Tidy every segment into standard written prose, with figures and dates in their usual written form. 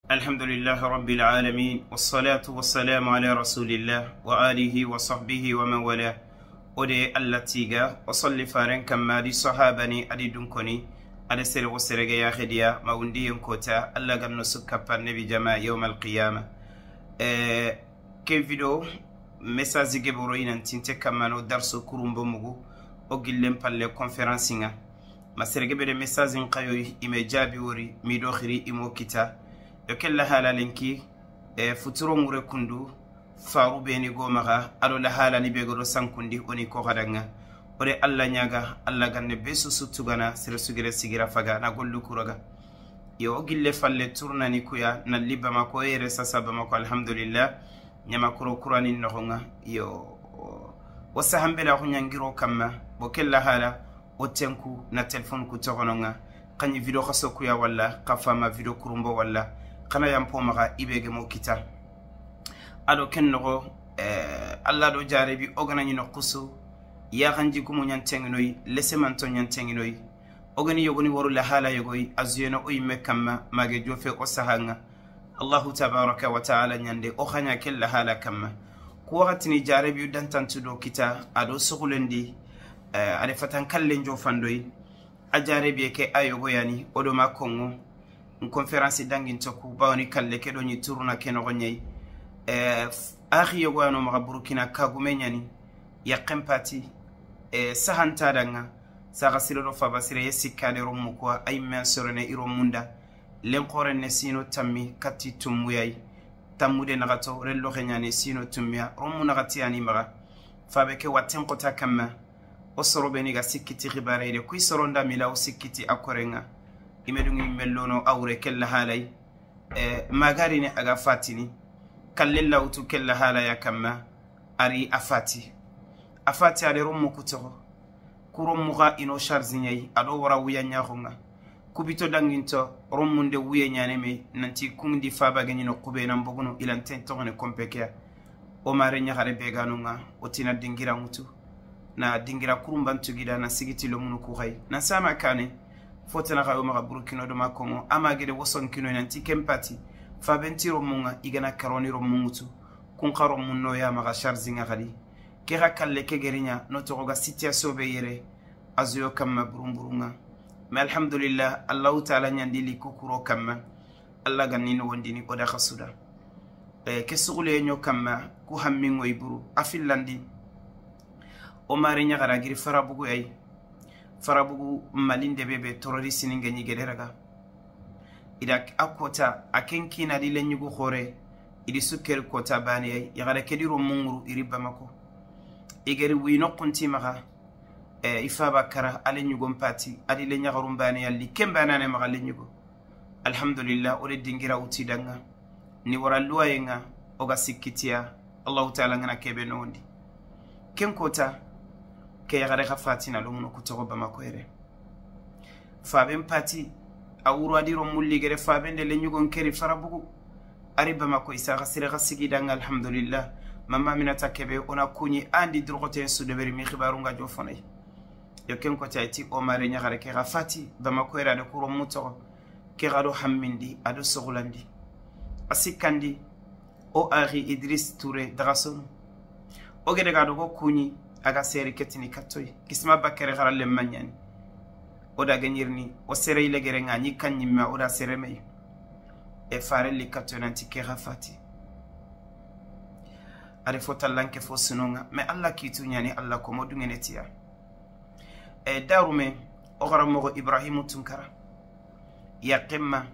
الحمد لله رب العالمين والصلاة والسلام على رسول الله وآله وصحبه ومن والاه. ودي اللتيغا وصلي فارن كما دي صحابني أدي دنكني أدي سر وسرق يا خديا ما وندي كوتا الله قم نسك النبي جماع يوم القيامة. كيف فيديو message geboro ina tinte kamano darso kurumbo mugu o gillen palle conférence nga maserege be message nkayo ime jabi wori mi do khiri imo kita yo kella halalenki e futuro ngure kundu faru be ni gomaga ado la halani be goro sankundi oni ko gadanga ore alla nyaga alla ganne be sutugana sere sugere sigira faga na gollu kuraga yo gille falle tournani kuya na libba mako ere sasa mako alhamdulillah nyama kuro kurani noxonga yo wo sahambela xu ñangiro kamma bo kella hala wo tenku na téléphone ku toxononga xañi video xa sokuya walla xa fama video kurumbo walla xana yampo maxa ibege mo kita ado ken noxo alla do jarebi o ganañi no xusu yaxanjigumu ñantenginoy lesemanto ñantenginoy ogani yogoni waru la hala yogoy a zuyeno o yimme kamma mage jofe o sahanga Allahu tabaraka wa ta'ala nyande o khanya kella hala kamma ko wakatini jarebi dantantu do kita ado sugulendi ade fatan kallen jo fandoy a jarebi ke ayogo yani odo makongo en conférence dangin toku bawni kalle ke do ni turuna ke no gonyey akhi yogo ano ma Burkina kagume nyani yaqem pati sahanta danga saga silo do fa basire yesikale romu ko ay men sorone iro munda lenkoren ne sino tammi kati tumuyay tammude nagato rello xeñane sino tummiya romu nagati ani maga fabe ke watten qota kamma o sorobe ni ga sikkiti xibareyde kuy soronda mila o sikkiti a korenga imedungi mellono awre kella halay magarini aga fatini kalle lawtu kella halaya kamma ari a fati a fati ade romu kutoxo ku romuxa ino charge ado wara wuya ñaxonga kubito danginto romunde wuye ñaneme nanti kundi faba geñino kube nan boguno ilanten toxone kompekea o mare ñaxare beganunga o tina dingira ŋutu na dingira kurumbantugida na sigiti lomunu ku xay na sama kane fotana xay o maxa Burkina do ma kongo ama gede wosonkino nanti ken pati fabenti romunga igana karoni romu ŋutu kun xa romun noya maxa charge nga xadi ke xa kalle ke geriña no toxoga situation be yere a zuyo kamma burumburunga. Mais alhamdulillah Allahu ta'ala nyandi li kukuro kamma Allah ganni no wondini oda khasuda ke sugule nyo kamma ku hammingo iburu afillandi o mare nyagara giri farabugu ay farabugu malinde bebe terroriste ni ngenyi gederaga ida akota akenkina di lenyugo khore idi sukker kota bani ay yagara kediro munguru iri bamako igeri wino kunti maga ifaba kara ale nyugo mpati adi le nyagarum bani yalli kemba nane maga le nyugo alhamdulillah ore dingira uti danga ni wara luwayenga oga sikkitia Allahu ta'ala ngana kebe nondi ken kota ke yagare khafatina lumuno kutogo bamako ere faben pati awuru adiro mulli gere faben de le nyugo nkeri farabugu ari bamako isa khasire khasigi danga alhamdulillah mama minata kebe ona kunyi andi drogote su deberi mi khibaru nga jofonay yo ken kota iti o mare ñaxare ke xa fati bamako ere ade kuro mutoxo ke xa do hammindi ado soxulandi a sikkandi o axi Idriss Touré daxasonu o gede ga dogo kuñi aga seri ketini kattoy kisma bakkere xara lemma ñani o da geñirni o sere yilegere nga ñi kan ñimme o da sere mey e fare li kattoy nanti ke xa fati ade fo tallanke fo sunonga mais Allah kitu ñani Allah komo dungene tiya e darume o xaramoxo Ibrahimu Tunkara yaqemma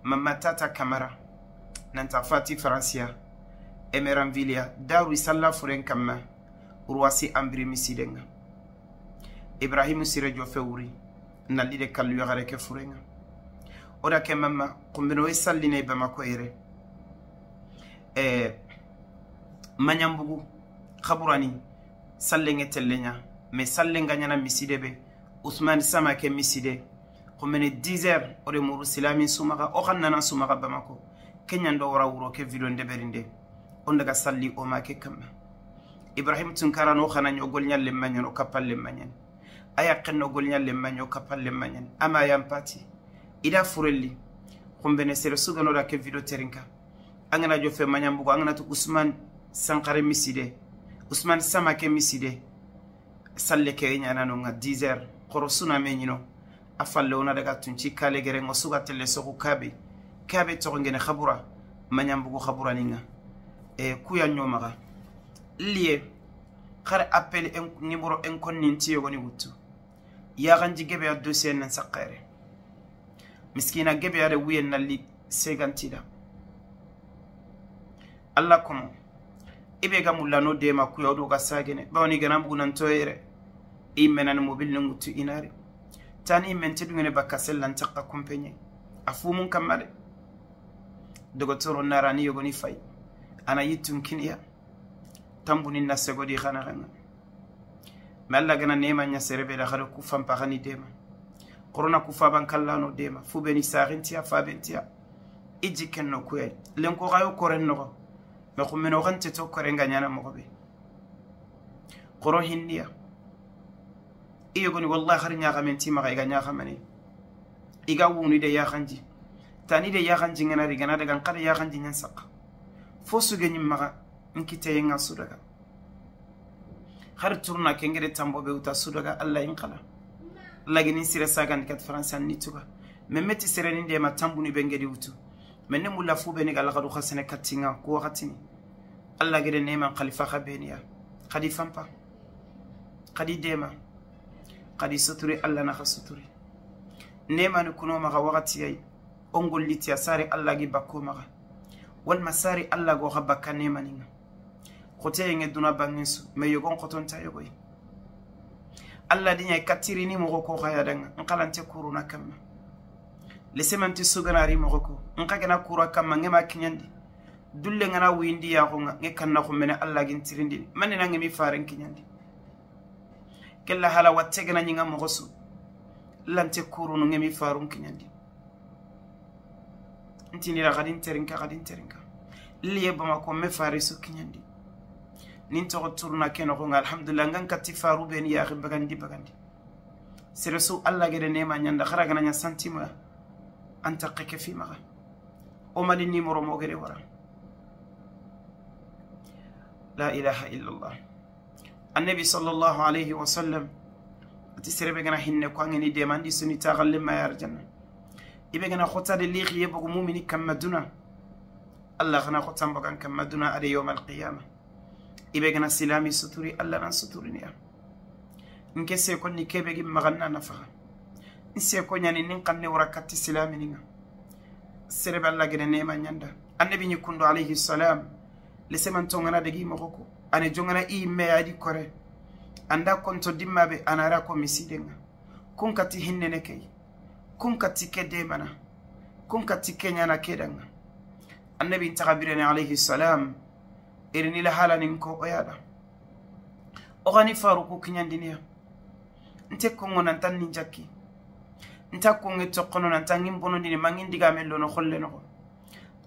mama tata Kamara nanta fati Francia Emeranvillia daru salla furen kamma urwasi ambiri misidenga Ibrahimu sire jofe wuri nalli de kallu yaxare ke furenga oda ke mama xumbeno i salline bamako ere mañambugu xaburani sallenge telleña mais sallenga ñana miside be Ousmane Sama ke miside xumbene 10 heures ode muru silamin sumaxa o xan nana sumaxa bamako ke ñando wara wuro ke video ndeberinde on daga salli o ma ke kamma Ibrahim Tunkara no xana ñogol ñalle mañan o kapalle mañan aya xenno gol ñalle mañan o kapalle mañan ama yam pati ida furelli Xumbene sere sugano da ke video terinka angana jo fe mañambugo angana tu Ousmane Sankare miside Ousmane Samake miside salle ke ñana no nga 10h xoro suna me ñino a falle ona daga tunci kale gere ngo suga telle soxu kabe kabe toxongene xabura mañambugo xabura ninga e kuya ñomaxa lié xare appel en numéro en konninti yogoni wuttu yaxanji gebe a dossier nan saqere miskina gebe are wuyen nalli segantida alla komo ibe ga mullano dema kuya odo ga sagene bawni gana bugu nan toyere imenan mobile ngutu inare tani imen tedungene bakasel lan taqqa kompenye afumun kamade dogotoro narani yogoni fay ana yitum kiniya tambuni na segodi khana khana malla gana nema nya serebe da khalo ku fampa khani dema corona ku fa bankallano dema fu beni sarintia fa bentia iji kenno kuye lenko gayo koren no me khumeno khante to korenga nyana mo be qoro hinniya iyo goni wallahi khar nya xamenti ma ga nya xamani iga wuni de ya khanji tani de ya khanji ngana rigana daga qada ya khanji nyan sak fo suge nyim maga nkite yenga sudaga khar turna kengere tambo be uta sudaga alla in qala lagini sire sagan kat faransa ni tuga memeti sere ni de ma tambuni bengedi utu menne mulla fu be ni gal khadu khasene katinga ko wakatini alla gede nema khalifa khabeniya khadi fampa khadi dema khadi suturi alla na khasuturi nema ni kuno maga wakati ay ongol litiya sare alla gi bakko maga wal masari alla go khabaka nema ninga khote nge duna banginsu me yogon khoton ta yogoy alla dinya katiri ni mo ko khaya danga nkalante kuruna kamma lesemanti suganari mo ko nkagena kura kamma ngema kinyandi dulle ngana windi ya ko nge kanna ko mene alla gintirindi manne nange mi faren kinyandi kella hala wattegena nyinga mo ko su lante kurunu ngemi farun kinyandi ntini la gadin terinka gadin terinka liye bama ko me fare su kinyandi nin to turna keno ko alhamdulillah ngan kati faru ben ya bagandi bagandi seresu alla gede nema nyanda kharaga na santima anta qeke fi maga o mali numéro mo gede wara la ilaha illa allah annabi sallallahu alayhi wa sallam ati serebe gana hinne ko ngeni demandi suni taxalle ma yar janna ibe gana khota de li khiye bogu mu'mini kamaduna allah khana khotam bogan kamaduna ade yawm alqiyamah ibe gana silami suturi allah nan suturi niya nke se ko ni kebe gi maganna nafaxa nse ko nyani nin kanne wara katti silami ninga serebe allah gene nema nyanda annabi ni kundo alayhi salam lese man tongana degi mogoko ane jongana i me adi kore anda konto dimmabe anara ko misidenga kun kati hinnene kay kun kati ke demana kun kati kenyana kedanga annabi tagabirene alayhi salam irini la halanin ko oyada ogani faruku kinyandiniya nte kongo nantan ninjakki nta konge tokono nantan ngimbono dini mangindiga mello no kholle no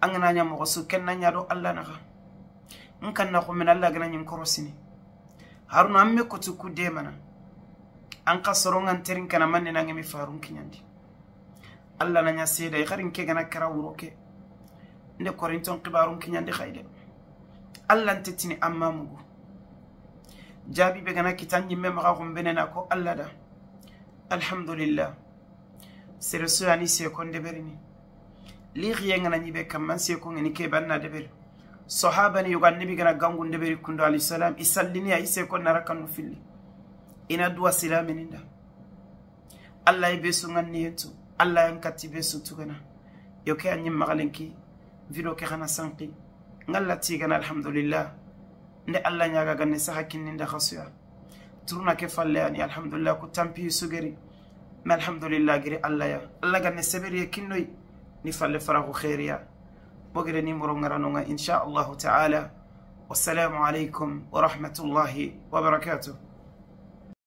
angana nya mo su kenna nya do alla naga nkanna ko men alla gana nyin korosini haruna amme ko tuku demana an kasoro ngan terin kana manne nange mi farun kinyandi alla nanya seda e xarin ke gana kara wuro ke nde korinton qibarun kinyandi khayde alla ntetini amma mugu jabi be gana kitanyi me maga ko benena ko alla da alhamdulillah seresu ani se ko ndeberini li khiyenga nani be kamman se ko ngeni ke banna deberi sahaba ni yoga nabi gana gangu ndeberi kundo alayhi salam isallini ay se ko narakan filli ina duwa silamininda alla be su nganni yetu alla yankati be su tugana yoke anyi magalenki video ke khana sanqi ngalla tigana alhamdulillah nde alla nyaga ganne sahakin nda khasuya turna ke falle ani alhamdulillah ku tampi sugeri ma alhamdulillah giri alla ya alla ganne seberi kinnoy ni falle farahu khairiya bogere ni moro ngaranonga insha Allah ta'ala. Wassalamu alaikum wa rahmatullahi wa barakatuh.